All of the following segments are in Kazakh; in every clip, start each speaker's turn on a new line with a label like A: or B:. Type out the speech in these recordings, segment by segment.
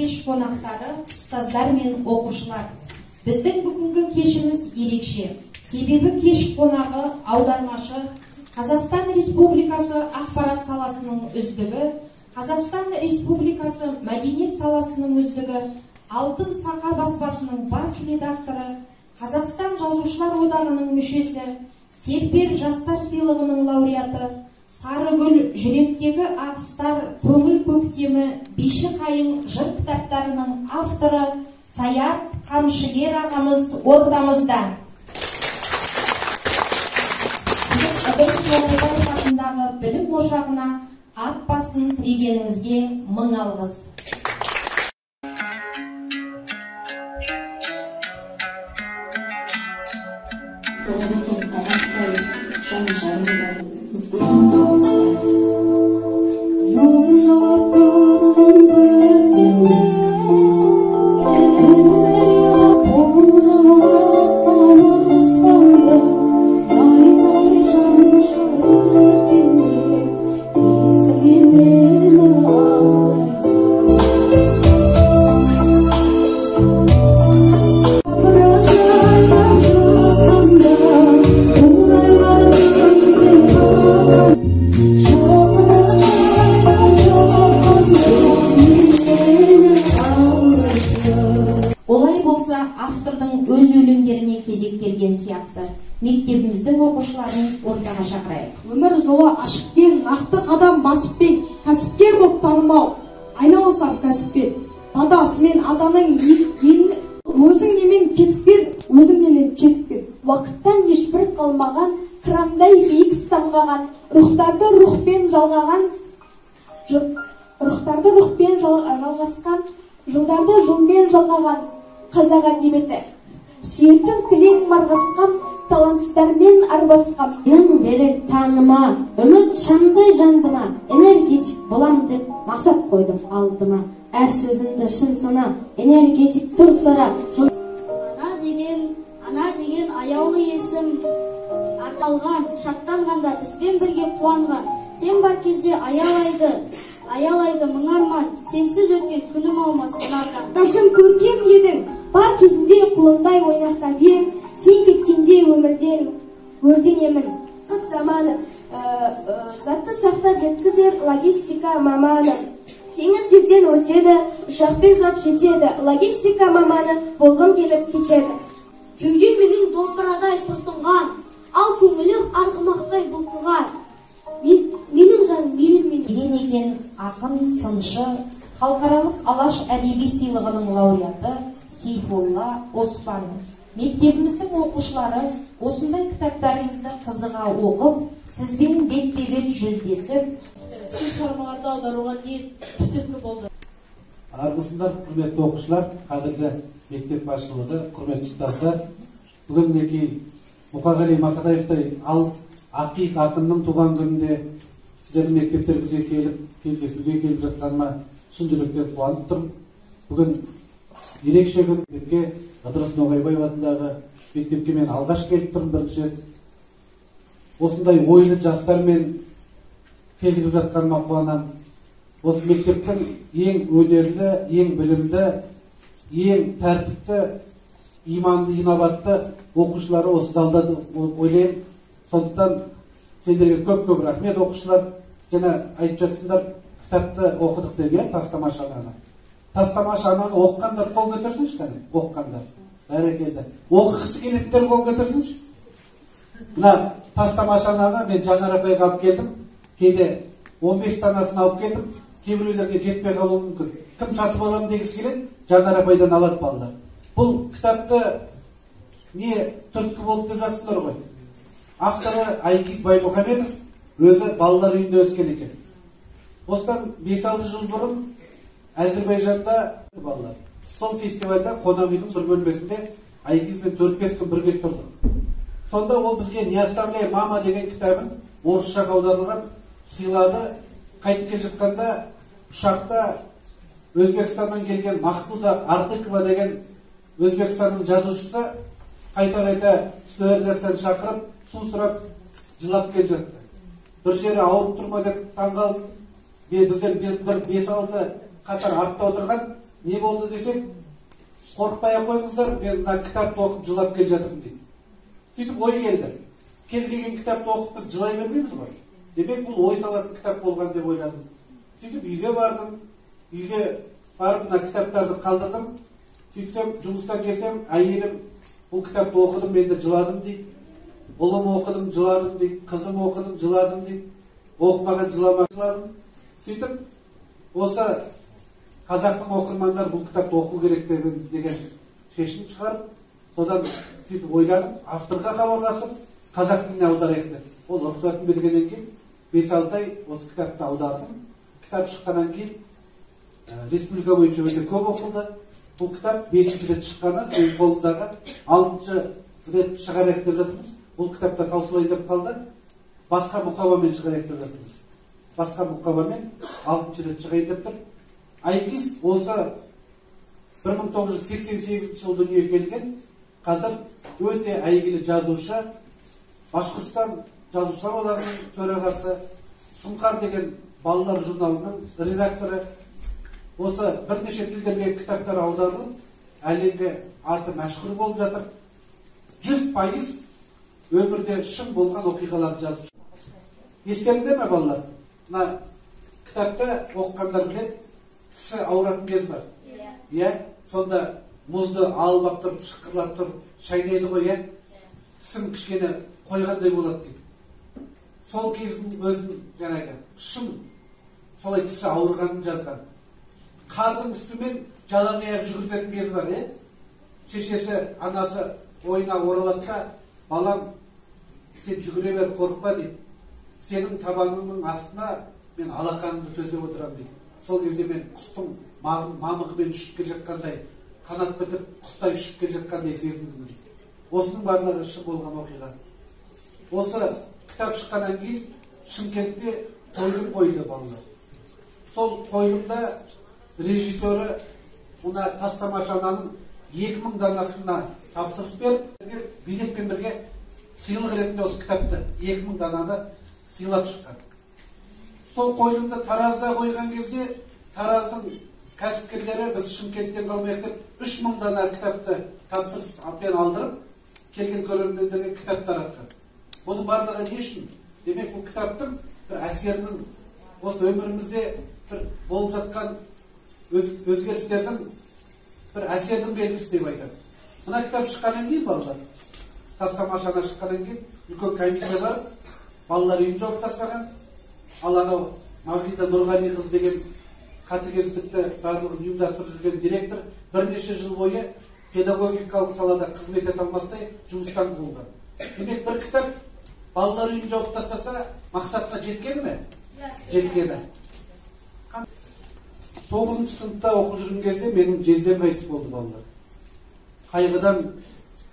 A: Кеш қонақтары, ұстаздар мен оқушылар. Біздің бүгінгі кешіміз ерекше. Себебі кеш қонағы аудармашы, Қазақстан Республикасы ақпарат саласының үздігі, Қазақстан Республикасы мәдениет саласының үздігі, Алтын Сақа баспасының бас редакторы, Қазақстан Жазушылар одағының мүшесі, Серпер жастар сыйлығының лауреаты, Сарыгүл, жүректегі ағыстар, көңіл көктемі, биші қайың жыр кітаптарының авторы Саят Қамшыгер ағамыз ортамызда. Ыдырыс атындағы білім ошағына ат басын тірегеніңізге мың алғыс.
B: Соғады екен сағаттай, жан жарымды іздейсің алыста.
C: Жор тұрсын көктемде,
A: Олай болса, автордың өз өлеңдеріне кезек келген сияқты. Мектебіміздің оқушыларын ортаға шақырайық.
D: Өмір жолы ашықкен, нақты қадам басыппен, кәсіпкер боп танымал, айналысам кәсіппен. Батасымен атаның өзің немен кетіппен, өзің немен жетіппен.
E: Уақыттан ешбір қалмаған, қырандай биік самғаған, рухтарды рухпен жалғаған, рухтарды рухпен жалғасқан, жылдарды жылмен жалғаған қазақ әдебиеті. Сүйетін кілең марғасқам, талантсыздармен арбасқам.
F: Сенім берер таңыма, үміт шамдай жандыма, энергетик болам деп мақсат қойдым алдыма. Әр сөзімді шын сана, энергетик тұр сара.
G: Ана деген аяулы есім аталған, шаттанғанда бізбен бірге қуанған. Сен бар кезде аялайды мың арман, сенсіз өткен күнім аумас мұнардан.
E: Ташым көркем едің, бар кезінде құлындай ойнақтап ем, сен кеткенде өмірден өртенемін.
H: Қыт заманы, затты сақтап жеткізер логистика маманы. Теңіздерден өтеді, ұшақпен зат жетеді, логистика маманы болғым келіп кетеді.
G: Кеудем менің домбырадай сыртынған, ал көңілім арғымақтай бұлқыған. Менің жаным мейлім менің.
A: Деген екен ақын, сыншы, халықаралық Алаш әдеби сыйлығының лауреаты Сейфолла Оспанов. Мектебіміздің оқушылары осындай кітаптарыңызды қызыға оқып, сізбен бетпе-бет жүздесіп,
I: шығармаларды аударуға не түрткі болды.
J: Армысыздар, құрметті оқушылар, қадірлі мектеп басшылығы, құрметті ұстаздар. Бүгін мінекей Мұқағали Мақатаевтай ал ақиық ақынның туған күнінде сіздердің мектептеріңізге келіп, кездесуге келіп жатқаныма шын жүректен қуанып тұрмын. Бүгін ерекше күн. Мектепке Ыдырыс Ноғайбаев атындағы мектепке мен алғаш келіп тұрмын бірінші рет. Осындай ойлы жастармен кезігіп жатқаныма қуанамын. Осы мектептің ең өнерлі, ең білімді, ең тәртіпті, иманды, инабатты оқушылары осы залда ойлаймын. Сондықтан сендерге көп-көп рахмет, оқушылар. Жаңа айтып жатсыңдар, кітапты оқыдық деп, иә, Тастамашы ананы. Тастамашы ананы оқығандар қол көтерсінші, қане, оқығандар. Бәрекелді. Оқығысы келетіндер қол көтерсінші. Мына Тастамашы ананы мен Жанар апайға алып келдім. Кейде 15 данасын алып келдім. Кейбіреулерге жетпей қалуы мүмкін. Кім сатып аламын дегісі келеді, Жанар апайдан алады балалар. Бұл кітапты не түрткі болды деп жатсыңдар ғой. Авторы Айкиз Баймұхамедов өзі балалар үйінде өскен екен. Осыдан 5-6 жыл бұрын Әзербайжанда балалар. Сол фестивальда қонақ үйдің бір бөлмесінде Айкизбен 4-5 күн бірге тұрдық. Сонда ол бізге «Не оставляй, мама» деген кітабын орысшаға аударылған сыйлады. Қайтып келе жатқанда ұшақта Өзбекстаннан келген Махфуза Артыкова деген Өзбекстанның жазушысы қайта-қайта стюардессаны шақырып, су сұрап, жылап келе жатты. Бір жері ауырып тұр ма деп таңғалып, бізден бір 5-6 қатар артта отырған Не болды десек, қорықпай ақ қойыңыздар, мен мына кітапты оқып жылап келе жатырмын дейді. Сөйтіп ой келді. Кез келген кітапты оқып біз жылай бермейміз ғой. Демек, бұл ой салатын кітап болған деп ойладым. Сөйтіп үйге бардым. Үйге барып мына кітаптарды қалдырдым. Сөйтсем, жұмыстан келсем, әйелім бұл кітапты оқыдым, мен де жыладым дейді. Ұлым оқыдым, жыладым дейді. Қызым оқыдым, жыладым дейді. Оқымаған жыламаған, жыладым. Сөйтіп осы қазақтың оқырмандар бұл кітапты оқу керек деген шешім шығарып, содан сөйтіп ойладым, авторға хабарласып, қазақ тіліне аударайық деп. Ол рұқсатын бергеннен кейін 5-6 ай осы кітапты аудардым. Кітап шыққаннан кейін республика бойынша өте көп оқылды. Бұл кітап 5-ші рет шыққаны, менің қолымдағы 6-шы рет шығарайық деп жатырмыз. Бұл кітапта таусылайын деп қалды. Басқа мұқабамен шығарайық деп жатырмыз. Басқа мұқабамен 6-шы рет шығайын деп тұр. Айгиз осы 1988 жылы дүниеге келген, қазір өте әйгілі жазушы, Башқұртстан жазушылар одағының төрағасы, Сұңқар деген балалар журналының редакторы. Осы бірнеше тілдерге кітаптар аударылып, әлемге аты мәшһүр болып жатыр. 100% өмірде шын болған оқиғаларды жазып шықты. Естеріңізде ме, балалар? Мына кітапты оқығандар біледі, тісі ауыратын кез бар. Иә, сонда мұзды алып ап тұрып, шықырлап тұрып, шайнайды ғой, иә? Тісім кішкене қойғандай болады дейді. Сол кездің өзін жаңағы шын солай тісі ауырғанын жазған. Қардың үстімен жалаң аяқ жүгіртетін кез бар, иә? Шешесі, анасы ойына оралады да, балам, сен жүгіре бер, қорықпа дейді. Сенің табаныңның астына мен алақанымды төсеп отырамын дейді. Сол кезде мен құстың мамығымен ұшып келе жатқандай, қанат бітіп құстай ұшып келе жатқандай сезіндім дейді. Осының барлығы шын болған оқиға. Осы кітап шыққаннан кейін Шымкентте қойылым қойылды, балалар. Сол қойылымда режиссері мына Тастамашы ананың 2000 данасына тапсырыс беріп, билетпен бірге сыйлық ретінде осы кітапты 2000 дананы сыйлап шыққан. Сол қойылымды Таразда қойған кезде Тараздың кәсіпкерлері біз Шымкенттен қалмайық деп 3000 дана кітапты тапсырыспен алдырып, келген көрермендерге кітап таратқан. Бұның барлығы не үшін? Демек, бұл кітаптың бір әсерінің осы өмірімізде бір болып жатқан өзгерістердің бір әсердің белгісі деп айтады. Мына кітап шыққаннан кейін, балалар, Тастамашы ана шыққаннан кейін үлкен комиссия барып, балалар үйін жауып тастаған. Ал анау Мавлида Нұрғалиқызы деген қатыгездікті барлығын ұйымдастырып жүрген директор бірнеше жыл бойы педагогикалық салада қызмет ете алмастай жұмыстан қуылған. Демек, бір кітап балалар үйін жауып тастаса, мақсатқа жеткені ме? Жеткені. 9-шы сыныпта оқып жүрген кезде менің жездем қайтыс болды, балалар. Қайғыдан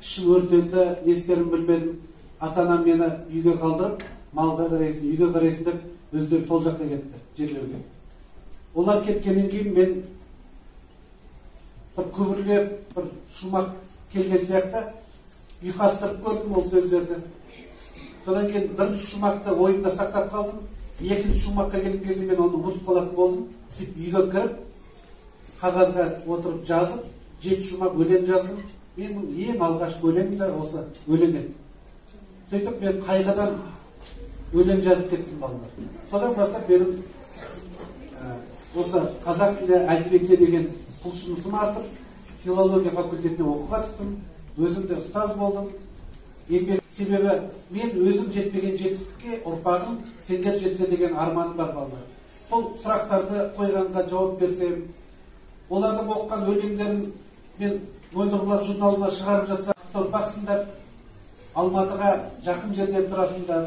J: ішім өртенді, не істерімді білмедім. Ата-анам мені үйге қалдырып, малға қарайсың, үйге қарайсың деп өздері сол жаққа кетті, жерлеуге. Олар кеткеннен кейін мен бір күбірлеп, бір шумақ келген сияқты ұйқастырып көрдім ол сөздерді. Содан кейін бірінші шумақты ойымда сақтап қалдым. Екінші шумаққа келген кезде мен оны ұмытып қалатын болдым. Сөйтіп үйге кіріп, қағазға отырып жазып, 7 шумақ өлең жаздым. Менің ең алғашқы өлеңім де осы өлең еді. Сөйтіп мен қайғыдан өлең жазып кеттім, балалар. Содан бастап менің осы қазақ тілі әдебиетіне деген құлшынысым артып, филология факультетіне оқуға түстім. Өзім де ұстаз болдым. Еңбек себебі мен өзім жетпеген жетістікке ұрпағым сендер жетсе деген арманым бар, балалар. Сол сұрақтарды қойғанға жауап берсем, олардың оқыған өлеңдерін мен Мөлдір журналына шығарып жатса, ұрпақсыңдар, Алматыға жақын жерден тұрасыңдар,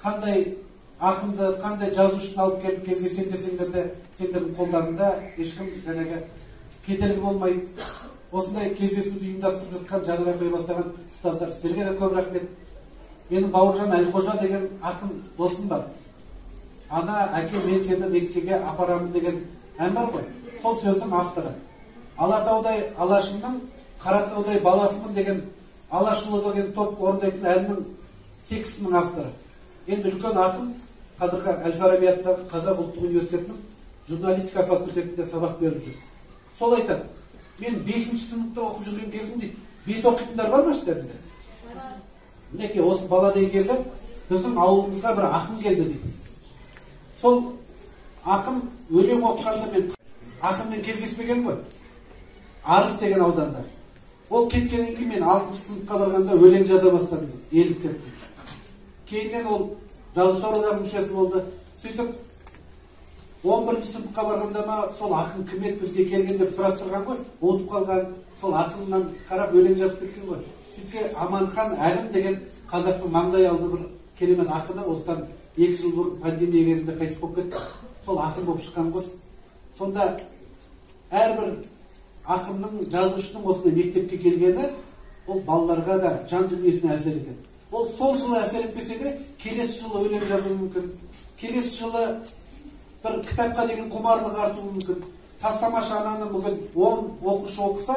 J: қандай ақынды, қандай жазушыны алып келіп кездесем десеңдер де, сендердің қолдарында ешкім жаңағы кедергі болмайды. Осындай кездесуді ұйымдастырып жатқан Жанар апай бастаған ұстаздар, сіздерге де көп рахмет. Менің Бауыржан Әлқожа деген ақын досым бар. Ана, әке, мен сені Меккеге апарамын деген ән бар ғой. Сол сөздің авторы. Алатаудай алашымның, Қаратаудай баласымын деген Алашұлы деген топ орындайтын әннің текстінің авторы. Енді үлкен ақын, қазіргі Әл-Фараби атындағы Қазақ ұлттық университетінің журналистика факультетінде сабақ беріп жүр. Сол айтады, мен 5-ші сыныпта оқып жүрген кезім дейді. 5 оқитындар бар ма іштерінде? Мінекей осы бала деген кезі біздің ауылымызға бір ақын келді дейді. Сол ақын өлең оқығанда мен ақынмен кездеспеген ғой. Арыс деген ауданда. Ол кеткеннен кейін мен 6-шы сыныпқа барғанда өлең жаза бастадым дейді, еліктеп дейді. Кейіннен ол жазушылар одағының мүшесі болды. Сөйтіп 11-ші сыныпқа барғанда ма сол ақын кім еді бізге келген деп сұрастырған ғой, ұмытып қалған, сол ақыннан қарап өлең жазып кеткен ғой. Сөйтсе Аманхан Әлім деген қазақтың маңдай алды бір керемет ақыны осыдан 2 жыл бұрын пандемия кезінде қайтыс болып кетті. Сол ақын болып шыққан ғой. Сонда әрбір ақынның, жазушының осындай мектепке келгені ол балаларға да жан дүниесіне әсер етеді. Ол сол жылы әсер етпесе де келесі жылы өлең жазуы мүмкін, келесі жылы бір кітапқа деген құмарлығы артуы мүмкін. Тастамашы ананы бүгін 10 оқушы оқыса,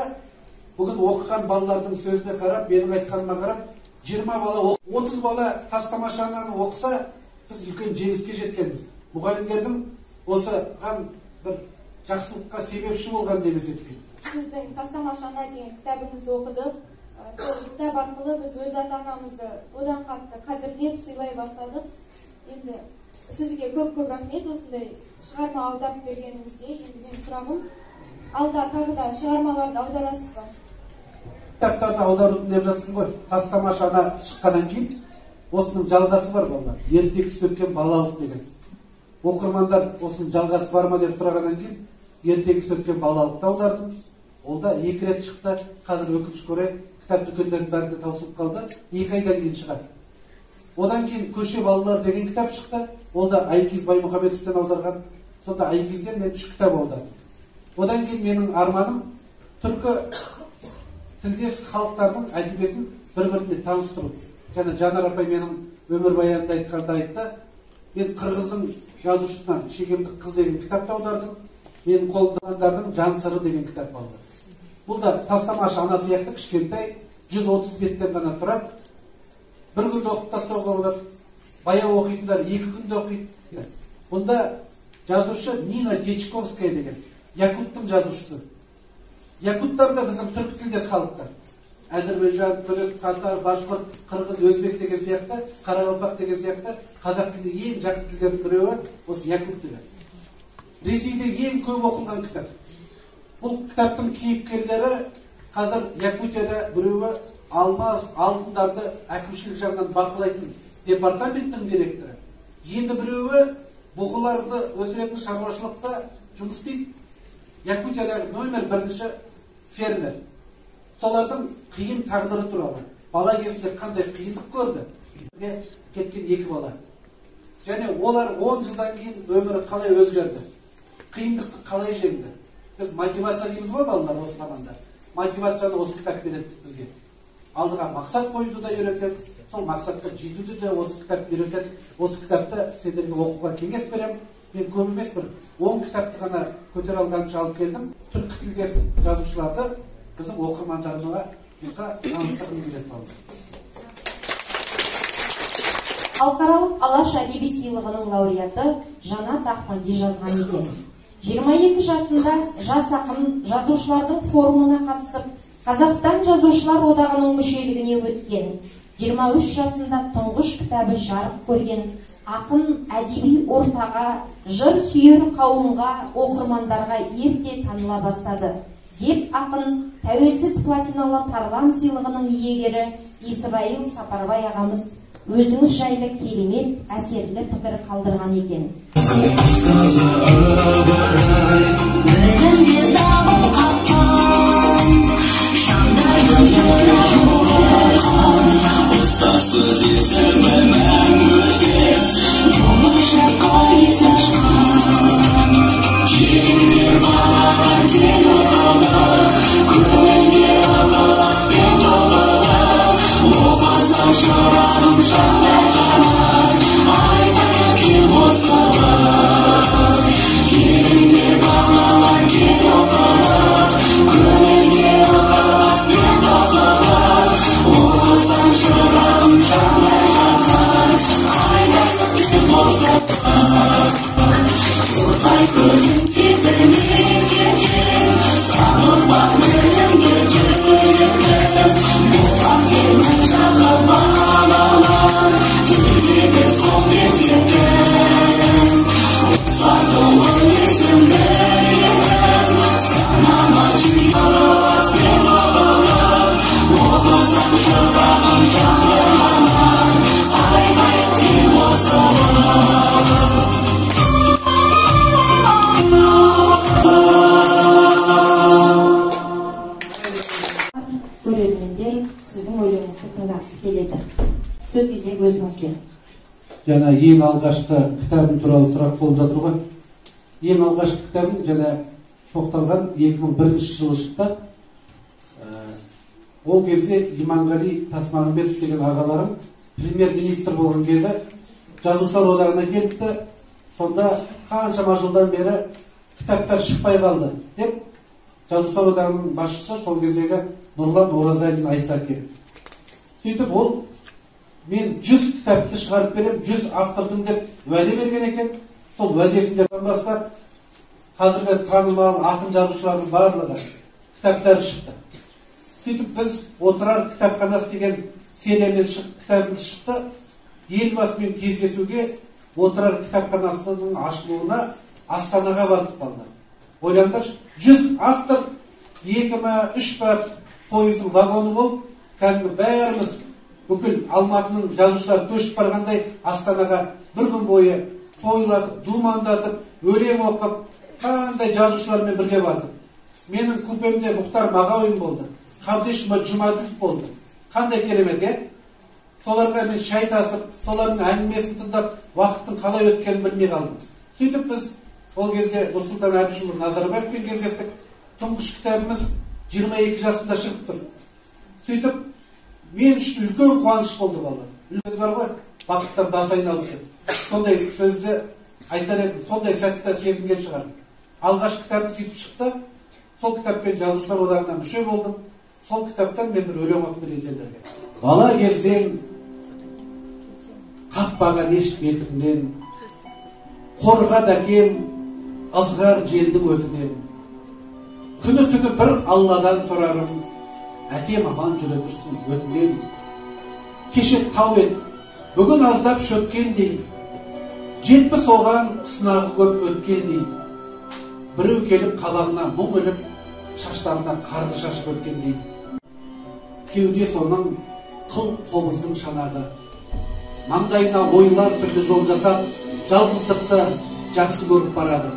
J: бүгін оқыған балалардың сөзіне қарап, менің айтқаныма қарап, 20 бала, 30 бала тастамашы ананы оқыса, біз үлкен жеңіске жеткенбіз. Мұғалімдердің осыған бір жақсылыққа себепші болған деп есептеймін.
K: Сіздің Тастамашы ана деген кітабыңызды оқыдық. Сол кітап арқылы біз өз ата-анамызды одан қатты қадірлеп, сыйлай бастадық. Енді сізге көп-көп рахмет осындай шығарма аударып бергеніңізге. Енді менің сұрағым, алда тағы да шығармаларды аударасыз ба?
J: Кітаптарды аударудың деп жатсың ғой. Тастамашы ана шыққаннан кейін осының жалғасы бар балалар. Ертегісі өткен балалық деген. Оқырмандар осының жалғасы бар ма деп сұрағаннан кейін ертегісі өткен балалықты аудардым. Ол да 2 рет шықты. Қазір өкінішке орай кітап дүкендерінің бәрінде таусылып қалды. 2 айдан кейін шығады. Одан кейін Көше балалар деген кітап шықты. Ол да Айкиз Баймұхаметовтен аударған. Сонда Айкизден мен 3 кітап аудардым. Одан кейін менің арманым түркі тілдес халықтардың әдебиетін бір-біріне таныстыру. Және Жанар апай менің өмірбаянымда айтқанда айтты. Мен қырғыздың жазушысынан Шегемдік қыз деген кітапты аудардым. Менің қолымдағандардың жан сыры деген кітап болды. Бұл да Тастамашы ана сияқты кішкентай 130 беттен ғана тұрады. Бір күнде оқып тастауға болады. Баяу оқитындар 2 күнде оқиды. Бұнда жазушы Нина Дечковская деген якуттың жазушысы. Якуттар да біздің түркі тілдес халықтар. Әзірбайжан, түрік, татар, башқұрт, қырғыз, өзбек деген сияқты, қарақалпақ деген сияқты қазақ тіліне ең жақын тілдердің біреуі осы якут тілі. Ресейде ең көп оқылған кітап. Бұл кітаптың кейіпкерлері қазір Якутияда біреуі алмаз, алтындарды әкімшілік жағынан бақылайтын департаменттің директоры. Енді біреуі бұғыларды өсіретін шаруашылықта жұмыс істейді. Якутиядағы номер 1 фермер. Солардың қиын тағдыры туралы. Бала кезінде қандай қиындық көрді? Кеткен 2 бала. Және олар 10 жылдан кейін өмірі қалай өзгерді? Қиындықты қалай жеңді? Біз мотивация дейміз ғой балалар осы заманда. Мотивацияны осы кітап береді бізге. Алдыға мақсат қоюды да үйретеді, сол мақсатқа жетуді де осы кітап үйретеді. Осы кітапты сендерге оқуға кеңес беремін. Мен көп емес бір 10 кітапты ғана көтере алғанымша алып келдім. Түркі тілдес жазушыларды біздің оқырмандарымызға таныстырғым келеді балалар.
A: Халықаралық Алаш әдеби сыйлығының лауреаты Жанат Ахмади жазған екен. 22 жасында жас ақын жазушылардың форумына қатысып, Қазақстан Жазушылар одағының мүшелігіне өткен. 23 жасында тұңғыш кітабы жарық көрген ақын әдеби ортаға, жыр сүйер қауымға, оқырмандарға ерте таныла бастады. Деп ақын тәуелсіз платиналы Тарлан сыйлығының иегері Исраил Сапарбай ағамыз өзіңіз жайлы керемет әсерлі пікір қалдырған екен.
B: Ай, көзің кетті мектепте.
C: Қымбат білімге түлектім, мұғалімнің жағы балалар, келеді сол мектептің. Ұстаз ұлы есімді едім, санама түйіп балалар, оқысам шырағым жаңғырмай, қайтайық дейм осылар.
A: Көрермендер сіздің өлеңіңізді тыңдағысы келеді. Сөз кезегі өзіңізге.
J: Жаңа ең алғашқы кітабым туралы сұрақ болып жатыр ғой. Ең алғашқы кітабым жаңа тоқталған 2001 жылы шықты. Ол кезде Иманғали Тасмағамбетов деген ағаларым премьер-министр болған кезде Жазушылар одағына келіпті. Сонда қаншама жылдан бері кітаптар шықпай қалды деп Жазушылар одағының басшысы сол кездегі Нұрлан Оразалин айтса керек. Сөйтіп ол мен 100 кітапты шығарып берем, 100 автордың деп уәде берген екен. Сол уәдесінде бастап қазіргі танымал ақын жазушылардың барлығы кітаптары шықты. Сөйтіп біз Отырар кітапханасы деген сериямен кітабымыз шықты. Елбасымен кездесуге Отырар кітапханасының ашылуына Астанаға бардық балалар. Ойлаңдаршы, 100 автор, 2 ма, 3 па пойыздың вагоны болып, кәдімгі бәріміз бүкіл Алматының жазушылары көшіп барғандай Астанаға бір күн бойы тойлатып, думандатып, өлең оқып, қандай жазушылармен бірге бардық. Менің купемде Мұхтар Мағауин болды, Қабдеш Жұмаділов болды. Қандай керемет, е? Соларға мен шай тасып, солардың әңгімесін тыңдап, уақыттың қалай өткенін білмей қалдым. Сөйтіп біз ол кезде Нұрсұлтан Әбішұлы Назарбаевпен кездестік. Тұңғыш кітабымыз 22 жасында шығып тұр. Сөйтіп мен үшін үлкен қуаныш болды балалар. Үлкен бар ғой, бақыттан бас айналды деп. Сондай сөзді айтар едім, сондай сәтті сезінген шығар. Алғашқы кітабым сөйтіп шықты. Сол кітаппен Жазушылар одағына мүше болдым. Сол кітаптан мен бір өлең оқып берейін сендерге. Бала кезден қақпаған еш бетімнен, қорғады әкем ызғар желдің өтінен. Күні түні бір Алладан сұрарым, әкем аман жүре тұрсын өтінем. Кеше тау ет, бүгін аздап шөккендей, 70 оған сынағы көп өткендей. Біреу келіп қабағына мұң іліп, шаштарына қарды шашып өткендей. Кеуде соның қыл қобыздың шанағы, маңдайына ойлар түрлі жол жасап, жалғыздықты жақсы көріп барады.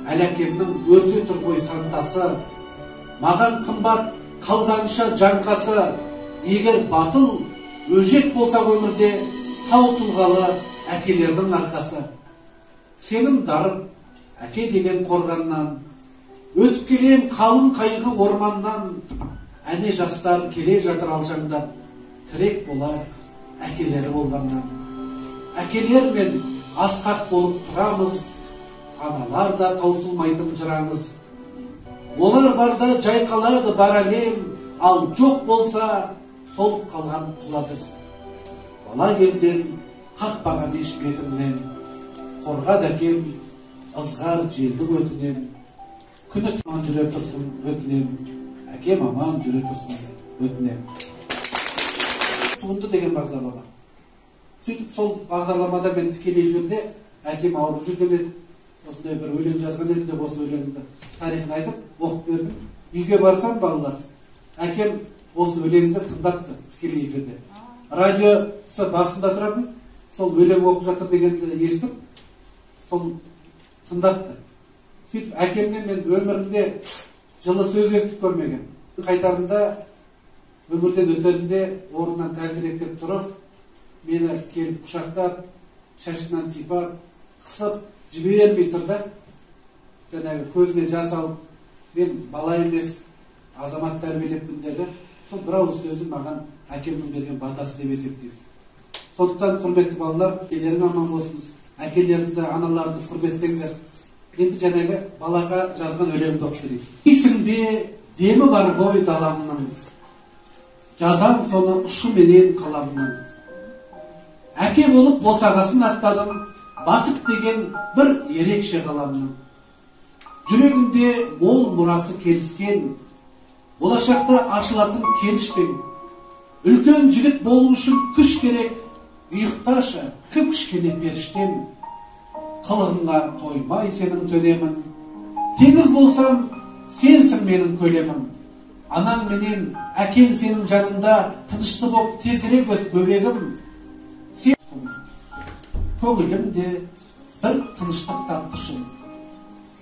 J: Әлі әкемнің өрте тұр ғой сантасы, маған қымбат қалғанша жаңқасы. Егер батыл өжет болса өмірде, тау тұлғалы әкелердің арқасы. Сенім дарып әке деген қорғаннан, өтіп келем қалың қайғы орманнан. Әне жастар келе жатыр алшаңдап, тірек болар әкелері болғаннан. Әкелермен асқақ болып тұрамыз, аналар да таусылмайтын жырамыз. Олар барда жайқалады бар әлем, ал жоқ болса солып қалған құла түз. Бала кезден қақпаған еш бетімнен, қорғады әкем ызғар желдің өтінен. Күні түні жүре тұрсын өтінем, әкем аман жүре тұрсын өтінем. Туынды деген бағдарлама. Сөйтіп сол бағдарламада мен тікелей эфирде әкем ауырып жүрген еді, осындай бір өлең жазған едім деп осы өлеңді тарихын айтып оқып бердім. Үйге барсам балалар, әкем осы өлеңді тыңдапты тікелей эфирде. Радиосы басында тұратын, сол өлең оқып жатыр дегенді естіп, сол тыңдапты. Сөйтіп әкемнен мен өмірімде жылы сөз естіп көрмеген. Қайтарында өмірден өтерінде орнынан тәлтіректеп тұрып, мені келіп құшақтап, шашынан сипап, қысып жібермей тұрды. Жаңағы көзіне жас алып, мен бала емес, азамат тәрбиелеппін деді. Сол бір ауыз сөзі маған әкемнің берген батасы деп есептеймін. Сондықтан құрметті балалар, әкелерің аман болсын, әкелеріңді, аналарыңды құрметтеңдер. Енді жаңағы балаға жазған өлеңімді оқып берейін. Есімде демі бар ғой даламның, жазам соны ұшыменен қаламның. Әке болып босағасын аттадым, бақыт деген бір ерекше ғаламның. Жүрегінде мол мұрасы келіскен, болашақта ашылатын кенішпен. Үлкен жігіт болу үшін күш керек, ұйықташы, кіп-кішкене періштем. Қылығыңа тоймай сенің төнемін. Теңіз болсам, сенсің менің көлемім. Анаң менен әкең сенің жаныңда, тынышты боп тезірек өс бөбегім. Сен көңілім де бір тыныштық тапты.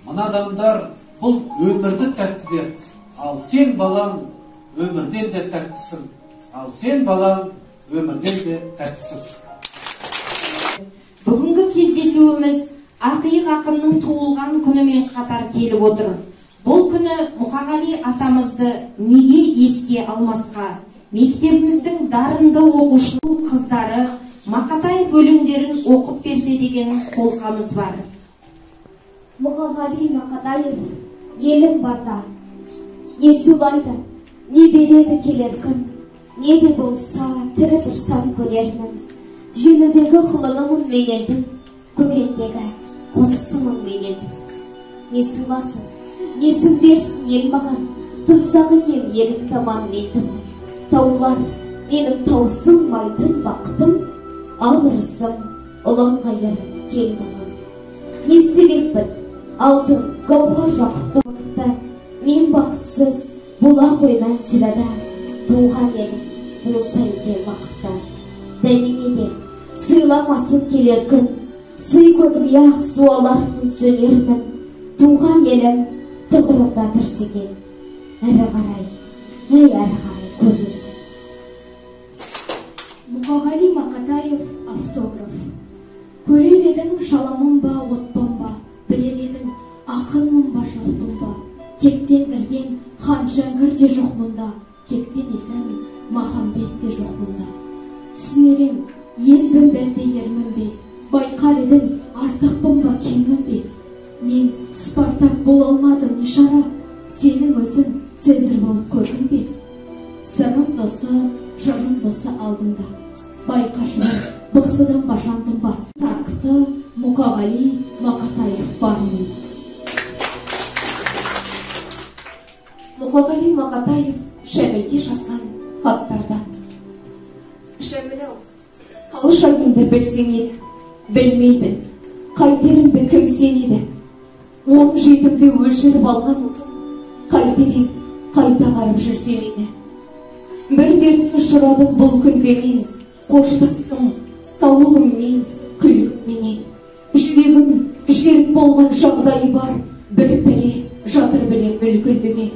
J: Мына адамдар бұл өмірді тәттілер, ал сен балам өмірден де тәттісің. Ал сен балам өмірден де тәттісің.
A: Бүгінгі кездесуіміз ақиық ақынның туылған күнімен қатар келіп отыр. Бұл күні Мұқағали атамызды неге еске алмасқа? Мектебіміздің дарынды оқушы қыздары Мақатаев өлеңдерін оқып берсе деген қолқамыз бар.
E: Мұқағали Мақатаев елім барда, не сыйлайды, не береді келер күн, не де болса тірі тұрсам көрермін. Желідегі құлынымын мен елдің, көкендегі қозысымын мен елдің. Не сыйласын, несін берсін ел маған, тұрсақ екен елім таман мендім. Таулар менің таусылмайтын бақытым, ал ырысым ұлан ғайыр кең далам. Не істемекпін, алтын гауһар жақұтты бақытты, мен бақытсыз бола қойман сірә да, туған елім болса екен бақытты. Дәнеңе де сыйламасын келер күн, сый көрмей-ақ суалармын сөнермін. Туған елім тұғырымда тұрса екен, әрі қарай, әй әрі қарай көрермін.
L: Мұқағали Мақатаев автограф. Көрер едің шаламын ба, отпын ба, білер едің ақынмын ба, жоқпын ба. Кектендірген хан Жәңгір де жоқ мұнда, кектенетін Махамбет те жоқ мұнда. Түсінер ең, езбін бе, әлде ермін бе, байқар едің артықпын ба, кеммін бе. Мен Спартак бола алмадым не шара, сенің өзің Цезарь болып көрдің бе? Сырым досы, жырым досы алдында, байқашы бықсыдым ба, жандым ба, сарқыты Мұқағали Мақатаев бар мұнда.
M: Мұқағали Мақатаев Шәмілге жазған хаттардан. Шәміл-ау, қал жайымды білсең еді, білмеймін, қайтерімді кім сенеді? 17-імде өшіріп алған отым, қайтер ем, қайта қарып жүрсе мені. Бір дертке ұшырадым бұл күнде мен, қоштастым сауығыммен, күлкімменен. Жүрегім жерік болған жағдайы бар, бір пәле жатыр білем мүлкілдіге.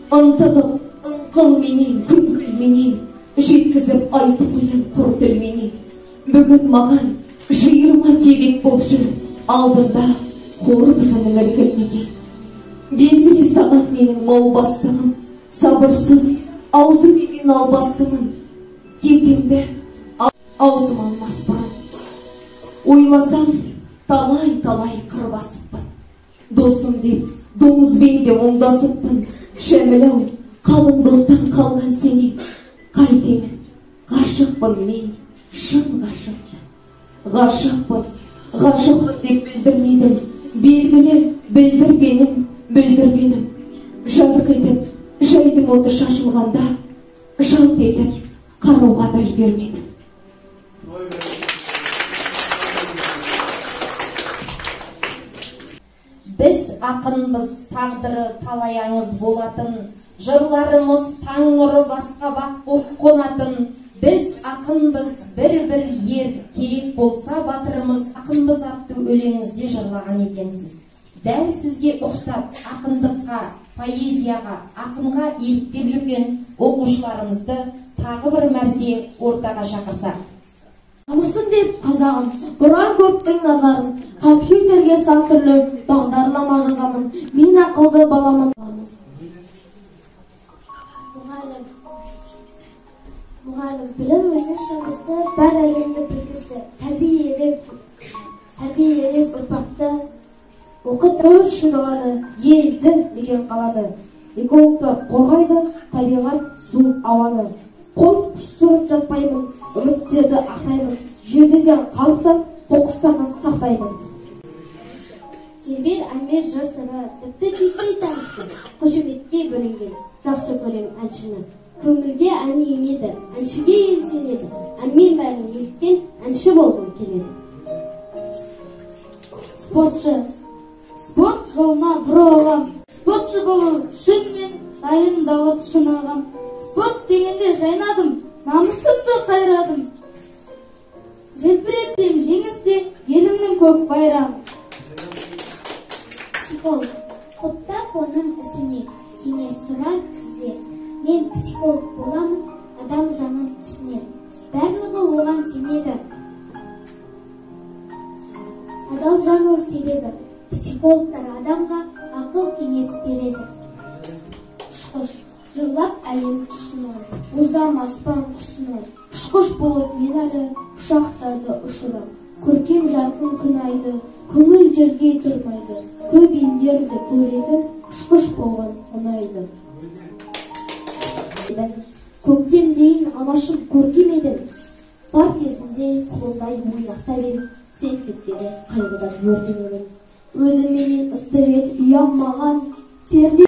M: Ынтығып, ыңқылменен, күңкілменен, жеткізіп айтып қоям құр тілменен. Бүгін маған 20 керек боп жүр, алдында қор қызының іркілмеген. Белгілі саған менің маубастығым, сабырсыз, аузы күйген албастымын. Кесемді аузым алмас бұрын. Ойласам, талай-талай қыр басыппын. Досым деп, доңызбен де оңдасыппын. Шәміл-ау, қалың достан қалған сенен. Қайтемін, ғашықпын мен, шын ғашықпын. Ғашықпын, ғашықпын деп білдірмедім. Белгілі білдіргенім, бүлдіргенім. Жарқ етіп, жайдың оты шашылғанда, жалт етіп, қарауға да үлгермедім.
A: Біз ақынбыз, тағдыры талай аңыз болатын, жырларымыз таң нұры басқа бақ боп қонатын. Біз ақынбыз, бір-бір ер, керек болса батырымыз, ақынбыз атты өлеңіңізде жырлаған екенсіз. Дәл сізге ұқсап ақындыққа, поэзияға, ақынға еліктеп жүрген оқушыларымызды тағы бір мәрте ортаға шақырсақ.
I: Дамысын деп қазағым, бұран көптің назарын, компьютерге сан түрлі бағдарлама жазамын, мен ақылды баламын.
E: Мұғалім, білім өзі шыңғысты, бар әлемді білгізді, тәрбиелеп ұрпақты, оқып өз шынығаны, елді деген қалады. Экологтар қорғайды, табиғат, су, ауаны. Қос құсырып жатпаймын, үміттерді ақтаймын, жерден халықты қоқыстардан сақтаймын.
G: Тербер әнмен жыр сыры, тіпті титтей танысты, қошеметке бөленген. Жақсы көрем әншіні. Көңілге ән енеді, әншіге ел сенеді. Әнмен бәрін еліткен әнші болғым келеді. Спортшы. Спорт жолына бұрылам. Спортшы болу үшін мен дайындалып шынығам. Спорт дегенде жайнадым, намысымды қайрадым. Желбіреттім жеңісте елімнің көк байрағын.
E: Психолог. Құптап оның ісіне кеңес сұрар кісілер. Мен психолог боламын, адам жанын түсінер. Барлығы оған сенеді. Адал жан ол себебі. Психологтар адамға ақыл кеңес береді.
G: Ұшқыш. Жырлап әлем түсін ол. Озам аспан құсын ол. Ұшқыш болып мен әлі ұшақтарды ұшырам. Көркем жарқын күн айды, көңіл жерге тұрмайды. Көп елдерді көреді, ұшқыш болған ұнайды.
E: Көктем дейін анашым көркем едің. Бар кезінде құлындай ойнақтап едім. Сен кеткенде қайғыдан өртенемін.
I: Өзіңменен ыстық етіп ұялмаған перзент.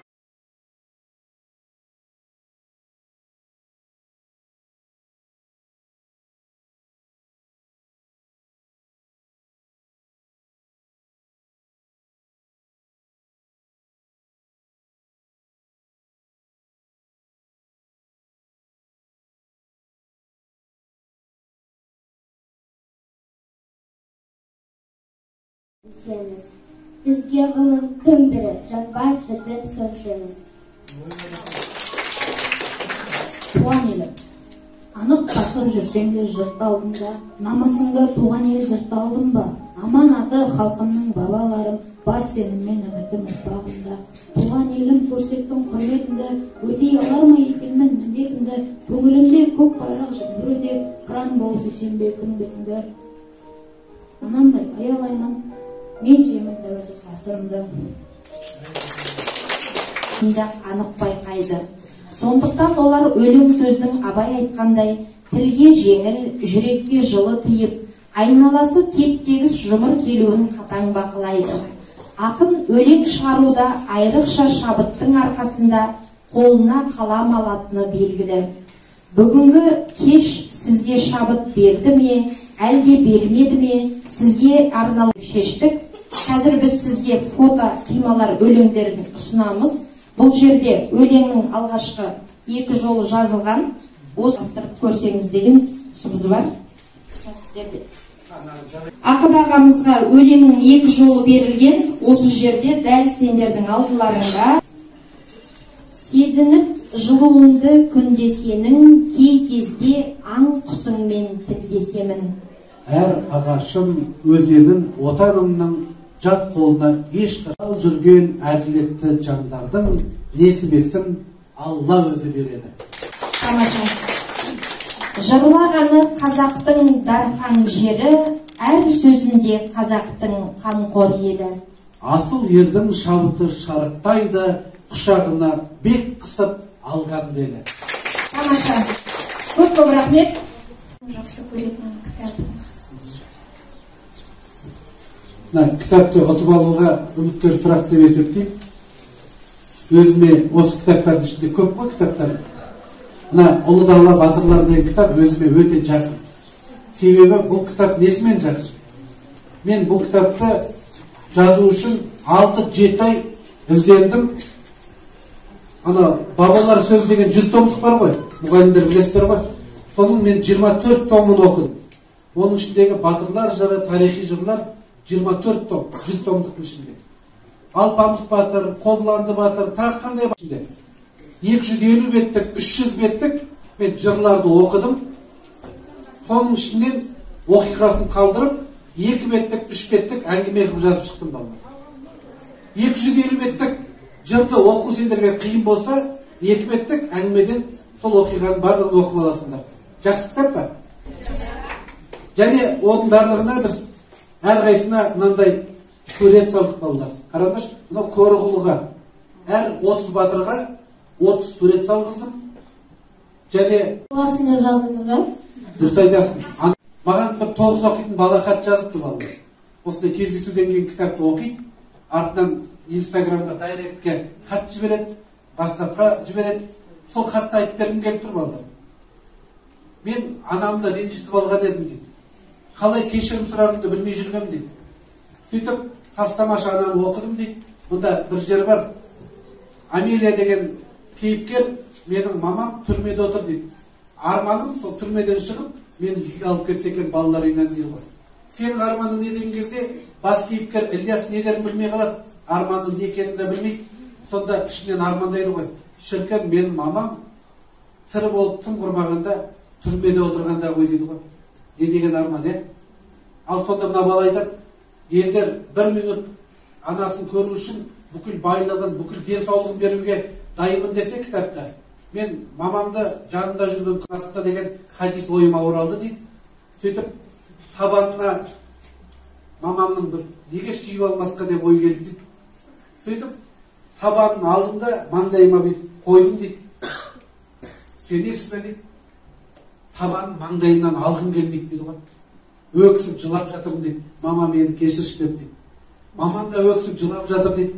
G: Өсеміз. Бізге ғылым кім берер, жанбай жырдың сөнсеміз.
N: Туған елім. Анық басып жүрсең де жұрт алдында, намысыңды туған ел жырта алдың ба? Аманаты халқымның бабаларым, бар сеніммен үмітім ұрпағымда. Туған елім көрсеттің құрметіңді, өтей алар ма екенмін міндетімді, көңілімде көк байрақ желбіреуде, қыран болып сүйсем бе күн бетіңді. Анамдай аялаймын, мен сүйемін тәуелсіз ғасырымды.
A: Анық байқайды. Сондықтан олар өлең сөздің Абай айтқандай тілге жеңіл, жүрекке жылы тиіп, айналасы теп-тегіс жұмыр келуін қатаң бақылайды. Ақын өлең шығаруда айрықша шабыттың арқасында қолына қалам алатыны белгілі. Бүгінгі кеш сізге шабыт берді ме, әлде бермеді ме, сізге арналып шештік. Қазір біз сізге фото қималар өлеңдерін ұсынамыз. Бұл жерде өлеңнің алғашқы екі жолы жазылған. Осы астырып көрсеңіз деген ұсынысымыз бар. Ақын ағамызға өлеңнің екі жолы берілген. Осы жерде дәл сендердің алдыларыңда сезініп жылуыңды күнде сенің, кей кезде аң құсыңмен тілдесемін.
J: Әр ағашым өзенің отанымның жат қолына еш қал жүрген әділетті жандардың несібесін Алла өзі береді.
A: Тамаша. Жырлағаны қазақтың дархан жері, әр сөзінде қазақтың қамқор елі.
J: Асыл ердің шабыты шарықтайды, құшағына бек қысып алған белі.
A: Тамаша. Көп көп рахмет.
O: Жақсы көретін кітабым.
J: Кітапты ұтып алуға үміткер сұрақ деп есептеймін. Өзіме осы кітаптардың ішінде көп қой кітаптар. Мына Ұлы дала батырлары деген кітап өзіме өте жақын. Себебі бұл кітап несімен жақын? Мен бұл кітапты жазу үшін 6-7 ай іздендім. Ана бабалар сөз деген 100 томдық бар ғой, мұғалімдер білесіздер ғой. Соның мен 24 томын оқыдым. Оның ішіндегі батырлар жыры, тарихи жырлар 24 том, 100 томдықтың ішінде. Алпамыс батыр, Қобыланды батыр, тағы қандай ішінде. 250 беттік, 300 беттік мен жырларды оқыдым. Соның ішінен оқиғасын қалдырып, 2 беттік, 3 беттік әңгіме қылып жазып шықтым балалар. 250 беттік жырды оқу сендерге қиын болса, 2 беттік әңгімеден сол оқиғаның барлығын оқып аласыңдар. Жақсы кітап па? Және оның барлығына біз әрқайсысына мынандай сурет салдық балалар. Қараңдаршы, мынау Көроғлыға әр 30 батырға 30 сурет салғыздым. Және
I: боласың деп жаздыңыз ба?
J: Дұрыс айтасың. Маған бір 9 оқитын бала хат жазыпты балалар. Осындай кездесуден кейін кітапты оқиды. Артынан Инстаграмға, дайректке хат жібереді, ватсапқа жібереді. Сол хатты айтып бергім келіп тұр, балалар. Мен анамды ренжітіп алған едім дейді. Қалай кешірім сұрарымды білмей жүргем дейді. Сөйтіп Хас-тамаша ананы оқыдым дейді. Бұнда бір жер бар. Амелия деген кейіпкер, менің мамам түрмеде отыр дейді. Арманым сол түрмеден шығып, мені үйге алып кетсе екен балалар үйінен дейді ғой. Сенің арманың не деген кезде бас кейіпкер Ілияс не дерін білмей қалады. Арманның не екенін де білмейді. Сонда ішінен армандайды ғой. Шіркін, менің мамам тірі болып тым құрмағанда түрмеде отырғанда ғой дейді ғой. Не деген арман, е? Ал сонда мына бала айтады, елдер бір минут анасын көру үшін бүкіл байлығын, бүкіл денсаулығын беруге дайынмын десе кітапта. Мен мамамды жанында жүрген қасында деген хадис ойыма оралды дейді. Сөйтіп табанына мамамның бір неге сүйіп алмасқа деп ой келді дейді. Сөйтіп табанын алдым да маңдайыма бүйтіп қойдым дейді. Сенесіз бе дейді. Табанын маңдайымнан алғым келмейді дейді ғой. Өксіп жылап жатырмын дейді. Мама мені кешірші деп дейді. Мамам да өксіп жылап жатыр дейді.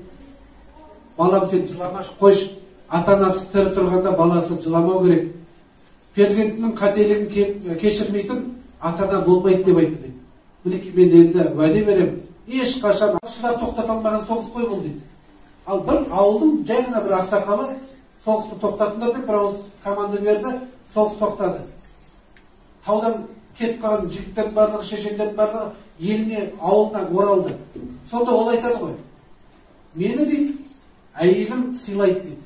J: Балам, сен жыламашы, қойшы. Ата-анасы тірі тұрғанда баласы жыламау керек. Перзентінің қателігін кешірмейтін ата-ана болмайды деп айтты дейді. Мінекей мен енді уәде беремін. Ешқашан ашылар тоқтата алмаған соғыс қой бұл дейді. Ал бір ауылдың жай ғана бір ақсақалы соғысты тоқтатыңдар деп бір ауыз команда берді, соғыс тоқтады. Таудан кетіп қалған жігіттердің барлығы, шешендердің барлығы еліне, ауылына оралды. Сонда ол айтады ғой. Мені дейді, әйелім сыйлайды дейді.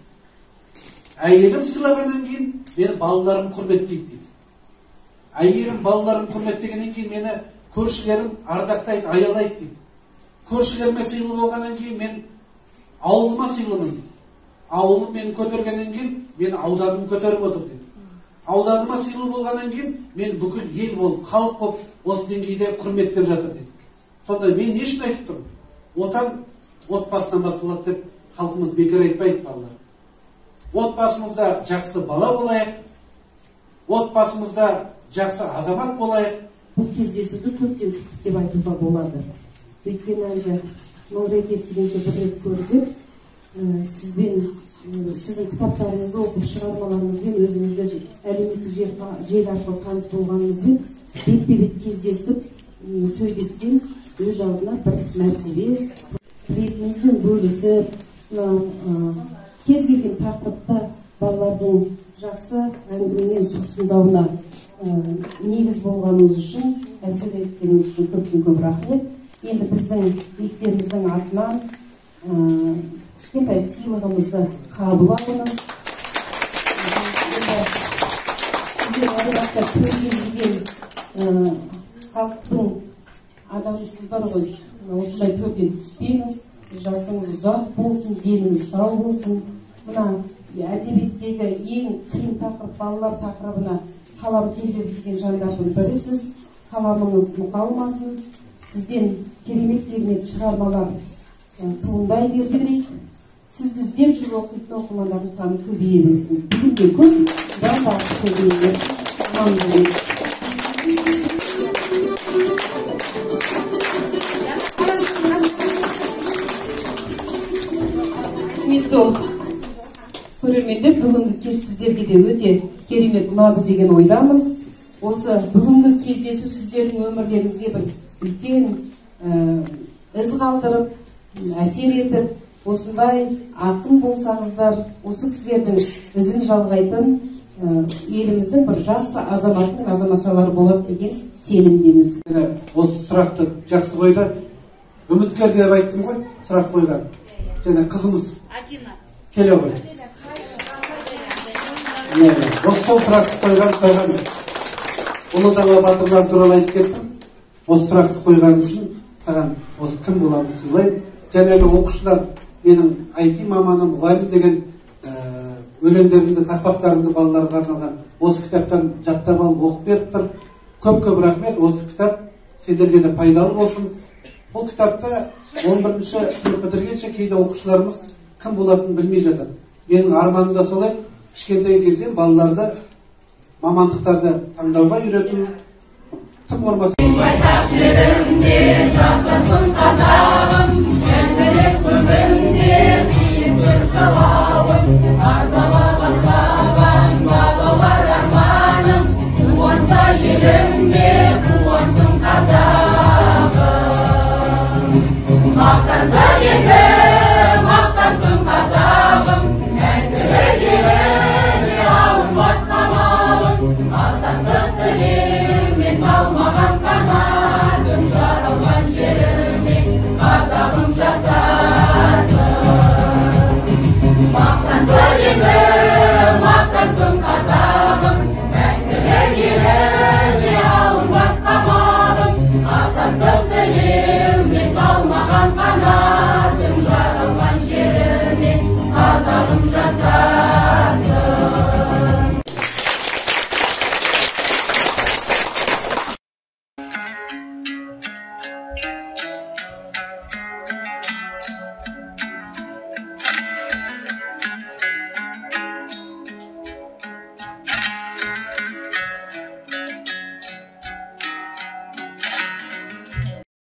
J: Әйелім сыйлағаннан кейін мені балаларым құрметтейді дейді. Әйелім балаларым құрметтегеннен кейін мені көршілерім ардақтайды, аялайды дейді. Көршілеріме сыйлы болғаннан кейін мен ауылыма сыйлымын дейді. Ауылым мені көтергеннен кейін мен ауданым көтеріп отыр дейді. Ауданыма сыйлы болғаннан кейін мен бүкіл ел болып, халық болып осы деңгейде құрметтеп жатыр дейді. Сонда мен не үшін айтып тұрмын? Отан отбасынан басталады деп халқымыз бекер айтпайды, балалар. Отбасымызда жақсы бала болайық, отбасымызда жақсы азамат болайық.
P: Бұл кездесуді көптен күттік деп айтуға болады. Өйткені әлгі Нұреке естігенше бір рет көрдік. Сізбен, сіздің кітаптарыңызды оқып, шығармаларыңызбен өзіңізді әлеуметтік желі арқылы таныс болғанымызбен бетпе-бет кездесіп, сөйлескен өз алдына бір мәртебе. Білетініңізбен бөлісіп, кез келген тақырыпта балалардың жақсы әңгімемен сусындауына негіз болғаныңыз үшін, әсер еткеніңіз үшін көптен көп рахмет. Енді біздің мектебіміздің атынан кішкентай сыйлығымызды қабыл алыңыз. Сіздер әр уақытта төрге жүрген халықтың адамысыздар ғой. Осындай төрден түспеңіз, жасыңыз ұзақ болсын, деніңіз сау болсын. Мына әдебиеттегі ең қиын тақырып балалар тақырыбына қалам тербеп жүрген жандардың бірісіз. Қаламыңыз мұқалмасын. Сізден керемет шығармалар туындай берсін. Сізді іздеп жүріп оқитын оқырмандардың саны көбейе берсін. Бүгін де көп, бұдан да артық көбейе берсін. Аман болыңыз. Құрметті көрермендер, бүгінгі кеш сіздерге де өте керемет ұнады деген ойдамыз. Осы бүгінгі кездесу сіздердің өмірлеріңізге бір үлкен із қалдырып, әсер етіп, осындай ақын болсаңыздар, осы кісілердің ізін жалғайтын еліміздің бір жақсы азаматының азаматшалары болады деген сенімдеміз.
J: Осы сұрақты жақсы қойды. Үміткер деп айттым ғой, сұрақ қойған. Және қызымыз келе ғой. Осы сол сұрақты қойған саған Ұлы дала батырлар туралы айтып кеттім. Осы сұрақты қойған үшін саған осы кім боламын сыйлаймын. Жаңағы оқушылар менің IT маманым, мұғалім деген өлеңдерімді, тақпақтарымды балаларға арналған осы кітаптан жаттап алып оқып беріп тұр. Көп-көп рахмет. Осы кітап сендерге де пайдалы болсын. Бұл кітапта 11-ші сынып бітіргенше кейде оқушыларымыз кім болатынын білмей жатады. Менің арманым да солай, кішкентай кезден балаларды мамандықтарды таңдауға үйрету. Тым болмаса
C: Байтақ жерімде жасасын қазақ.